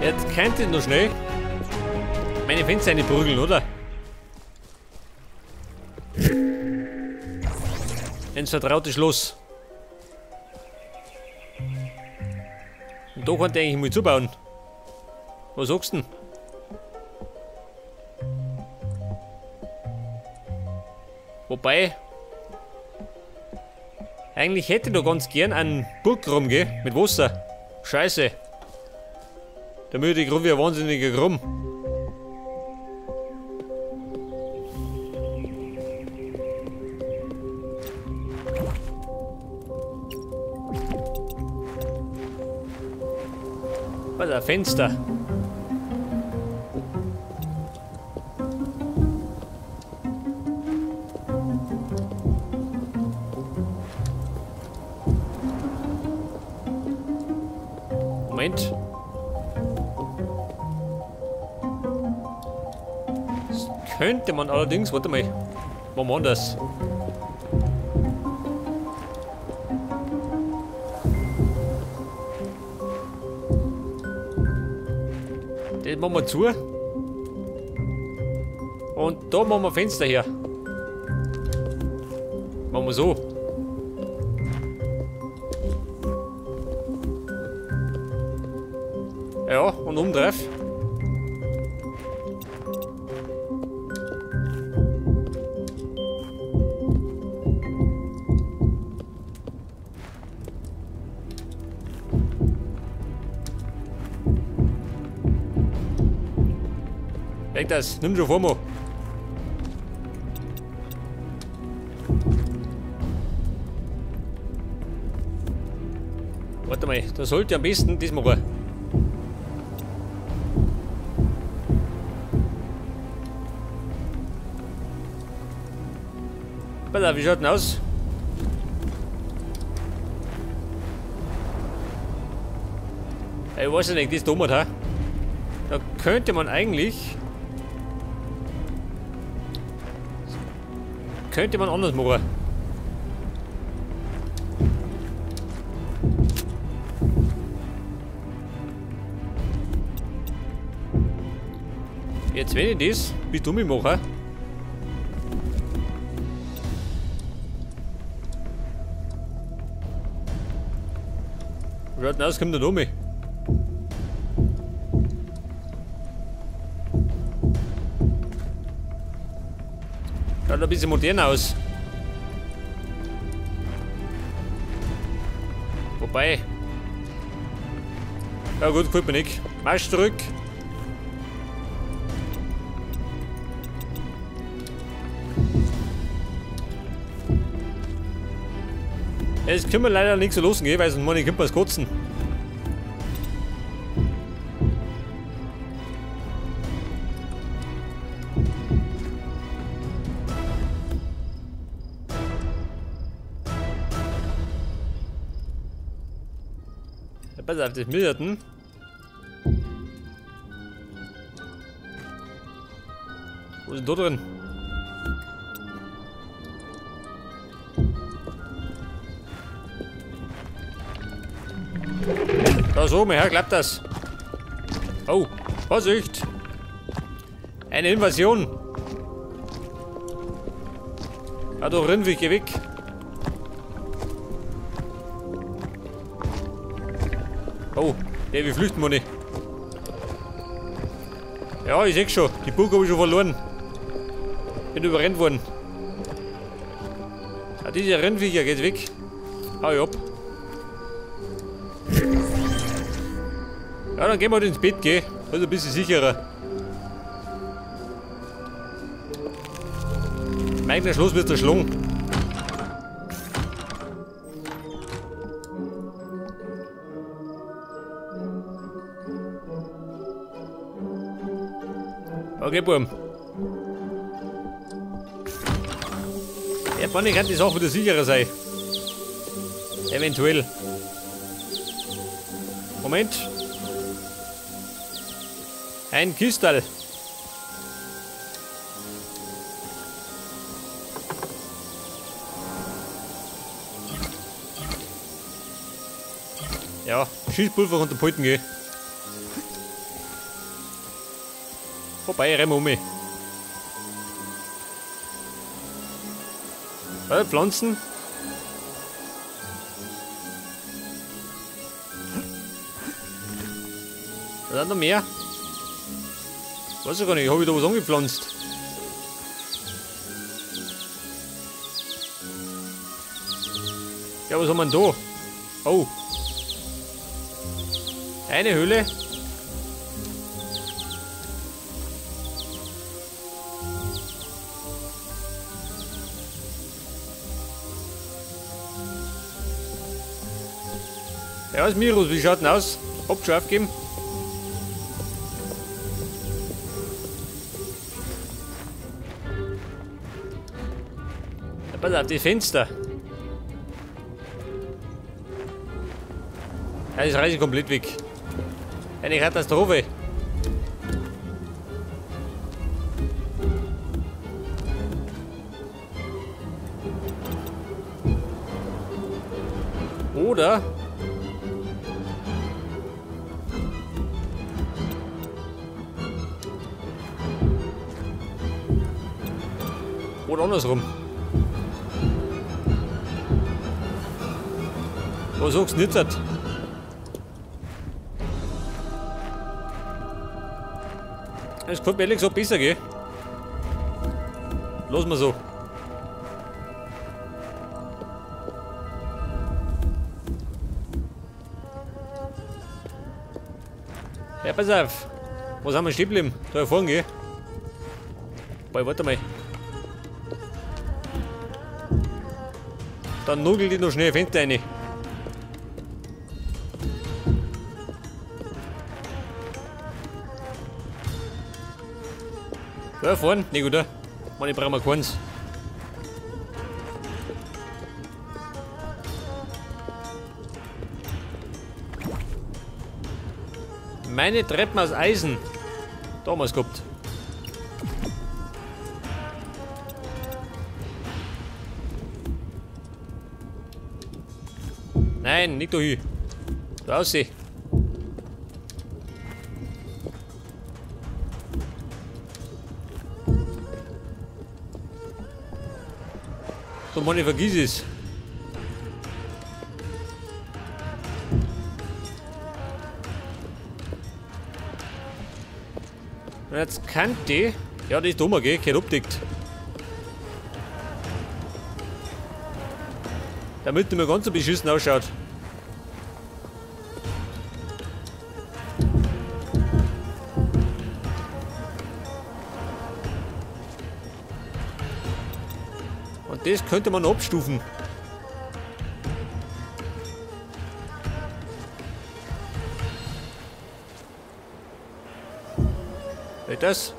Jetzt kennt ihr noch schnell meine Fenster reinprügeln, oder? Ins vertraute Schloss. Und da konnte ich eigentlich mal zubauen. Was sagst du denn? Wobei, eigentlich hätte ich doch ganz gern einen Burggraben, gell? Mit Wasser. Scheiße. Da würde ich grad wie ein wahnsinniger Krumm. Was, ein Fenster. Moment. Das könnte man allerdings, warte mal, machen wir anders. Das machen wir zu. Und da machen wir Fenster her. Machen wir so. Ja, und oben drauf. Weg das, nimm schon vor mir. Warte mal, da sollte am besten das machen. Pass auf, wie schaut denn aus? Ich weiß ja nicht, das dummert, ha? Da könnte man eigentlich... Könnte man anders machen. Jetzt, wenn ich das, wie dumm ich mache. Schaut denn aus, kommt der um. Schaut ein bisschen modern aus. Wobei. Ja gut, gefällt mir nicht. Marsch zurück. Jetzt können wir leider nicht so losgehen, weil sonst könnte man es kotzen. Ja, pass auf, das Millerten. Wo ist denn da drin? Da so, mein Herr, klappt das. Oh, Vorsicht! Eine Invasion! Ah, du Rindviech, geh weg! Oh, der, wir flüchten, Manni. Ja, ich seh schon, die Burg habe ich schon verloren. Bin überrennt worden. Ah, dieser Rindviecher geht weg. Hau ich ab. Ja, dann gehen wir halt ins Bett, gell? Das ist ein bisschen sicherer. Mein eigener Schloss wird erschlagen. Okay, Burm. Ja, Mann, kann die Sache wieder sicherer sein. Eventuell. Moment. Ein Kistal. Ja, Schießpulver unter Pulten geh. Vorbei, renn um mich. Pflanzen. Da sind noch mehr. Weiß ich gar nicht, habe ich da was angepflanzt? Ja, was haben wir denn da? Oh. Eine Höhle. Ja, was Mirus, wie schaut denn aus? Habt schon aufgegeben? Ja, pass auf, die Fenster. Ja, das reiße ich komplett weg. Eine Katastrophe. Oder andersrum. Was sagst du nicht? Es könnte mir ehrlich gesagt besser gehen. Lass mal so. Ja, pass auf. Was haben wir stehen geblieben? Da vorne, gell? Boah, warte mal. Dann nugel die noch schnell ein Fenster rein. Da vorne? Nicht gut, oder? Mann, ich brauche mal keins. Meine Treppen aus Eisen. Da haben wir es gehabt. Nein, nicht da hin. Da raus. So, Mann, ich vergiss es. Und jetzt kann die. Ja, die ist dummer, gell? Kein abdeckt. Damit nicht mehr ganz so beschissen ausschaut. Und das könnte man abstufen. Geht das?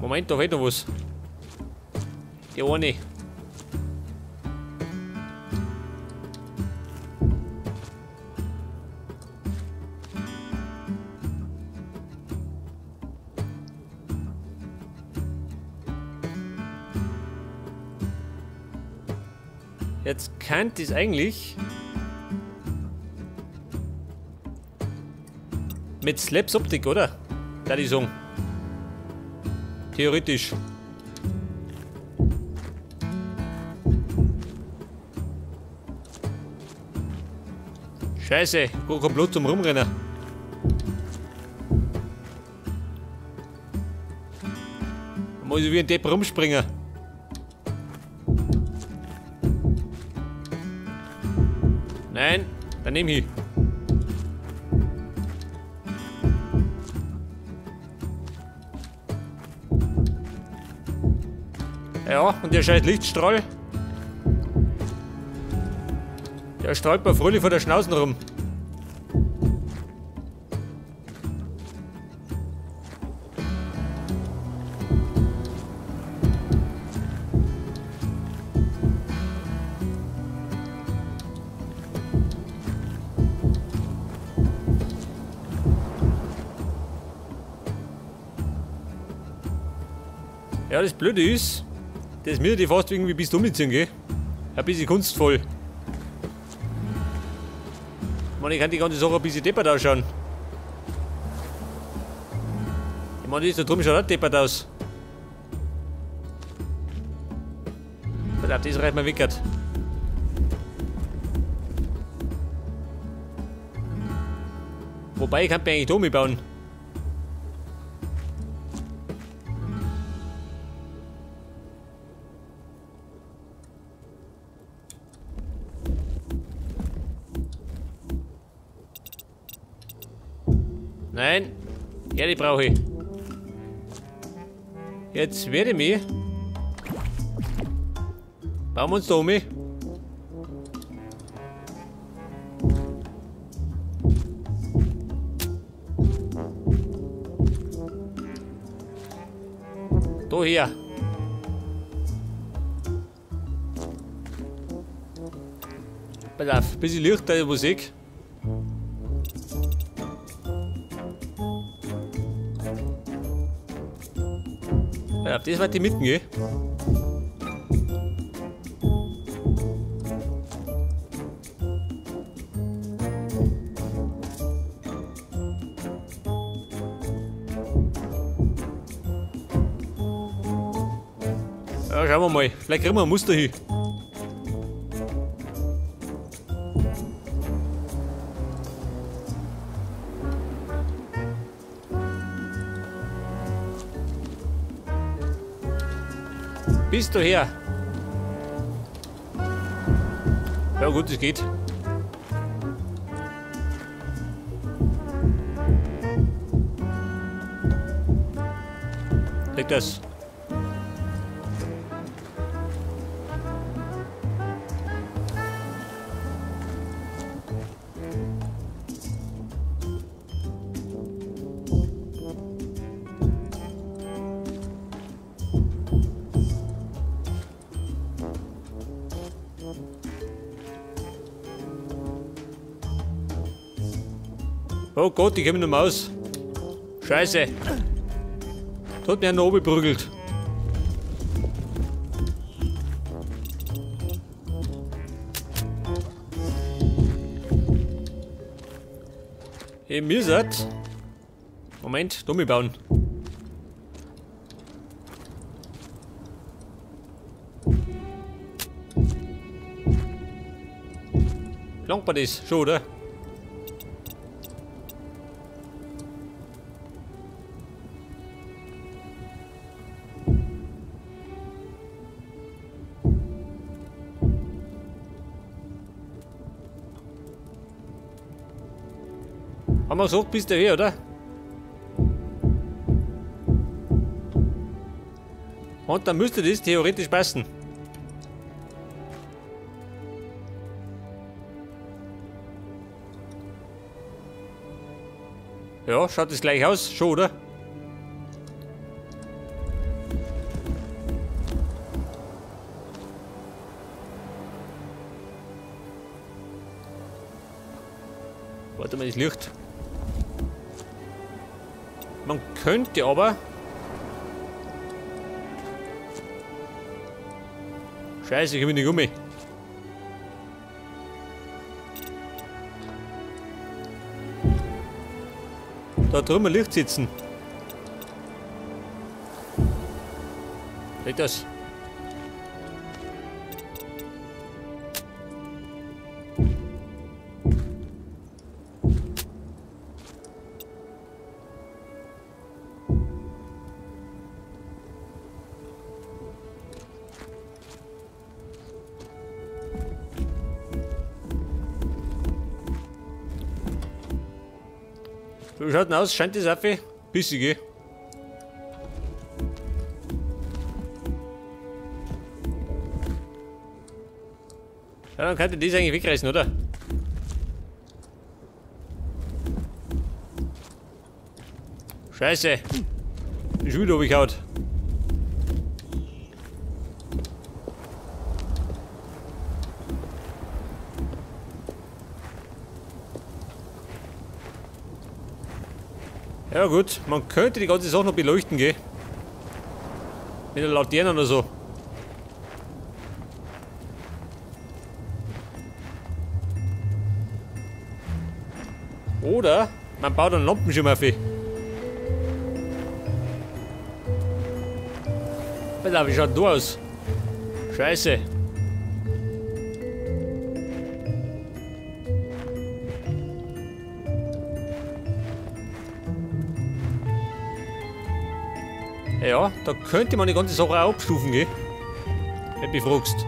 Moment, da fehlt noch was. Die eine. Jetzt könnte es eigentlich mit Slaps Optik, oder? Da die sagen. Theoretisch. Scheiße, gar kein Blut zum Rumrennen. Da muss ich wie ein Depp rumspringen. Nein, dann nehm ich. Ja, und der scheiß Lichtstrahl. Der strahlt mir fröhlich vor der Schnauzen rum. Ja, das Blöde ist, dass mir die fast irgendwie bis umziehen, gell? Ein bisschen kunstvoll. Ich meine, ich kann die ganze Sache ein bisschen deppert ausschauen. Ich meine, das da drüben schaut auch deppert aus. Pass auf, das reicht mir weg. Wobei, ich kann mir eigentlich da umbauen. Nein, ja, die brauche ich. Jetzt werde ich mich. Bauen wir uns da um. Da her. Pass auf, bisschen Licht da, Musik. Ja, das war die Mitten, gell? Ja, schauen wir mal. Vielleicht kriegen wir ein Muster hin. Bist du her? Ja gut, es geht. Leg das. Oh Gott, ich komme nicht mehr aus. Scheiße. Da hat mir einer runtergeprügelt. Hey, mir seid. Moment, Dummi bauen. Langt man das schon, oder? Haben wir gesagt, bist du hier, oder? Und dann müsste das theoretisch passen. Ja, schaut das gleich aus, schon, oder? Warte mal, das Licht. Man könnte aber... Scheiße, ich komme nicht um. Da drüben Licht sitzen. Seht das? Wie schaut denn aus? Scheint das auf? Bissig, gell? Ja, dann könnte das eigentlich wegreißen, oder? Scheiße! Ist wieder runtergehauen. Ja gut, man könnte die ganze Sache noch beleuchten, gell? Mit der Laterne oder so. Oder man baut einen Lampenschirm auf. Pass auf, wie schaut da aus? Scheiße. Ja, da könnte man die ganze Sache auch abstufen, gell? Wenn du mich fragst.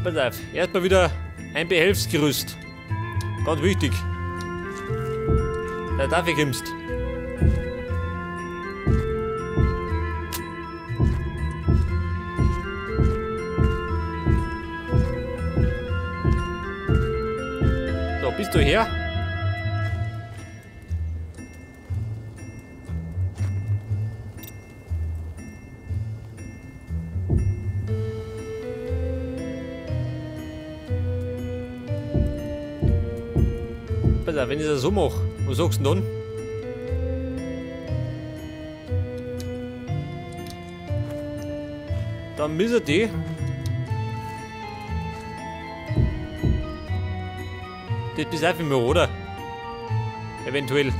Pass auf, erstmal wieder ein Behelfsgerüst. Ganz wichtig. Da darf ich kommst. So, bist du her? Pass auf, wenn ich das so mache, was sagst du denn dann? Dann müssen die das bis auf mir, oder? Eventuell.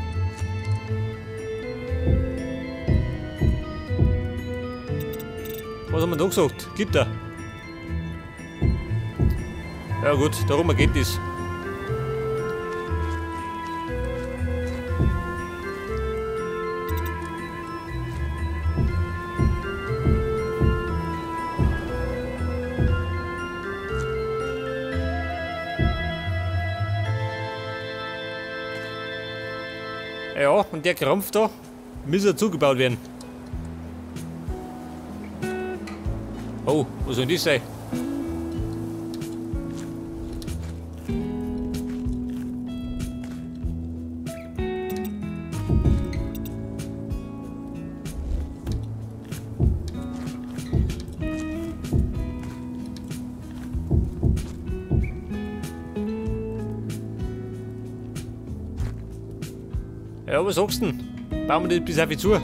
Was haben wir da gesagt? Gibt er? Ja gut, darum geht das. Ja, und der Krampf da muss ja zugebaut werden. Oh, was soll denn das sein? Ja, was sagst du denn? Bauen wir das bis auf zu.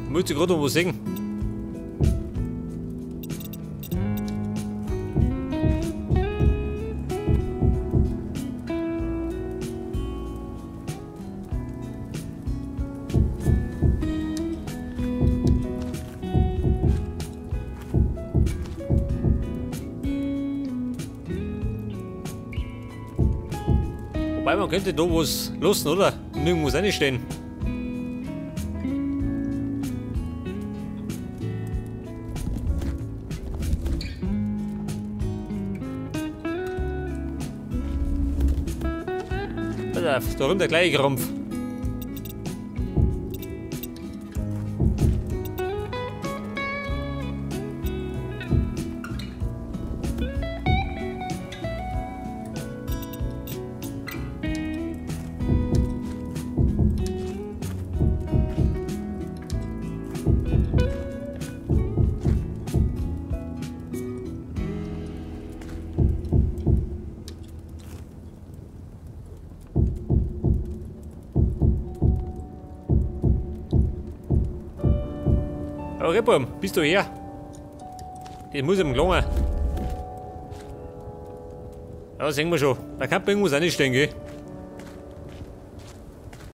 Muss ich gerade noch was sehen. Wobei, man könnte da was lassen, oder? Nirgendwo reinstehen. Pass auf, da rum der gleiche Krampf. Okay, Bum, bist du her? Das muss ihm gelungen. Ja, sehen wir schon. Da kann man irgendwas reinstehen, gell?